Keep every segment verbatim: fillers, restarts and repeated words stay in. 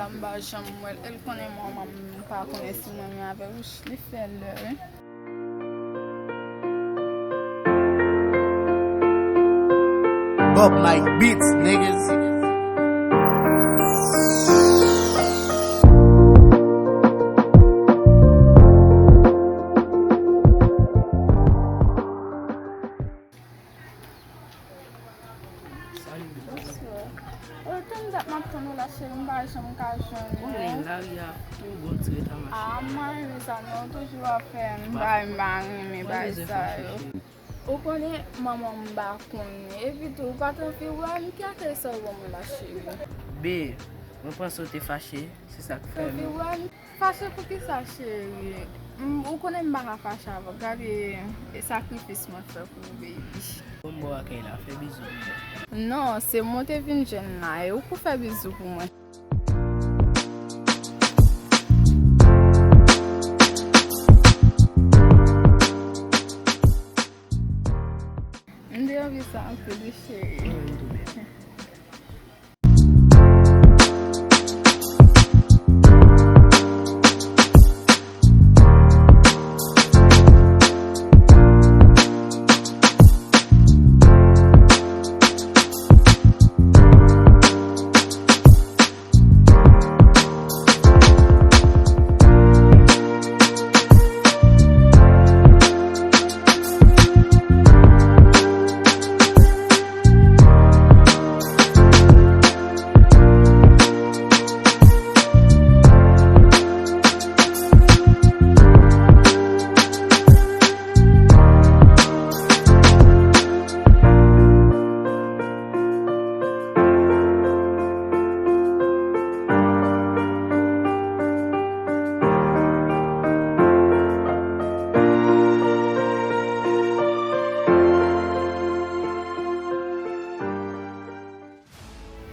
M pa janm wè l. E l konnen manman m pa konnen si m renmen avè l. Li fè lè, wi. Bob Mike Beats, niggas. Salut. Bonswa. Oh, tann dat m ap tann ou la, cheri, m pa janm ka jwenn ou. Ou konnen lari a, pou bon ti reta mache. Ah, mwen renmen sa, men ou toujou ap fè m bay, m pa renmen bay sa yo. Ou konnen manman m pa konnen. Epi tou, ou pa t anvi wè m, ki aktè sa ou ban mwen la, cheri? Be, mwen panse w te fache, se sa k fè m. Fache pou kisa, cheri? M, ou konnen m pa ka fache avè w. Gade e sakrifis mwen fè pou ou, baby. Bon, m ba w akèy la, fè bizou pou mwen. Non, se mwen te vin jwenn la, e ou pou fè bizou pou mwen. M te anvi sa anpil, wi, cheri.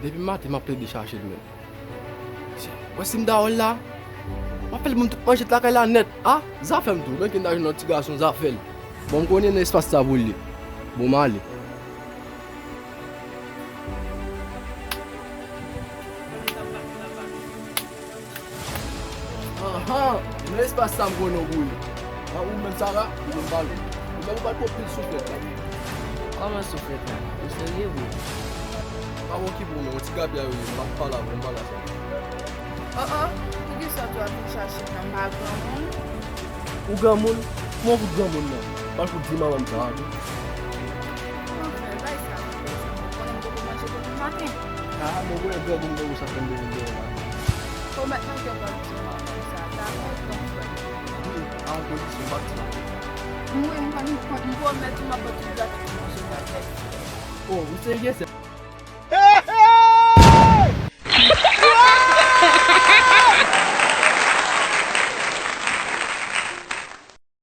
Depi maten, m ap plede chache l, men. Wè si m ta wè l la, m ap fè l ban m tout manjèt lakay la nèt. A, zafè m tou, men ki m ta jwenn yon ti gason zafè l. Bon, m konnen nan espas sa pou l ye. Bon, m ale. Ahan, nan espas sa m konnen w pou ye. A, ou menm Sara, ou menm pale. Ou menm ou pral pran pil souflèt la. Kòman souflèt la? Ou serye vre? Pa okipe w non, yon ti gabya yo ye, m ap pale avè w, m pale avè w. Oh oh, poukisa w ap vin chache m nan, m pa granmoun? Ou granmoun? Kòman w fout granmoun nan? Pral fout di manman m sa a tou. Anfen, bay sa, bay sa. Ou konnen m poko manje depi maten. A, mwen konnen granmoun nan ou sa fè m bezwen deyò la. Fò w mèt nan kè w pral di manman m sa. Dakò, gran frè. Wi, a yon kondisyon, m ap di manman m. Wi, m konn, m konn, m pwomèt ou m ap ba w tout gratis pou manje gratèt. Oh, ou serye, sè?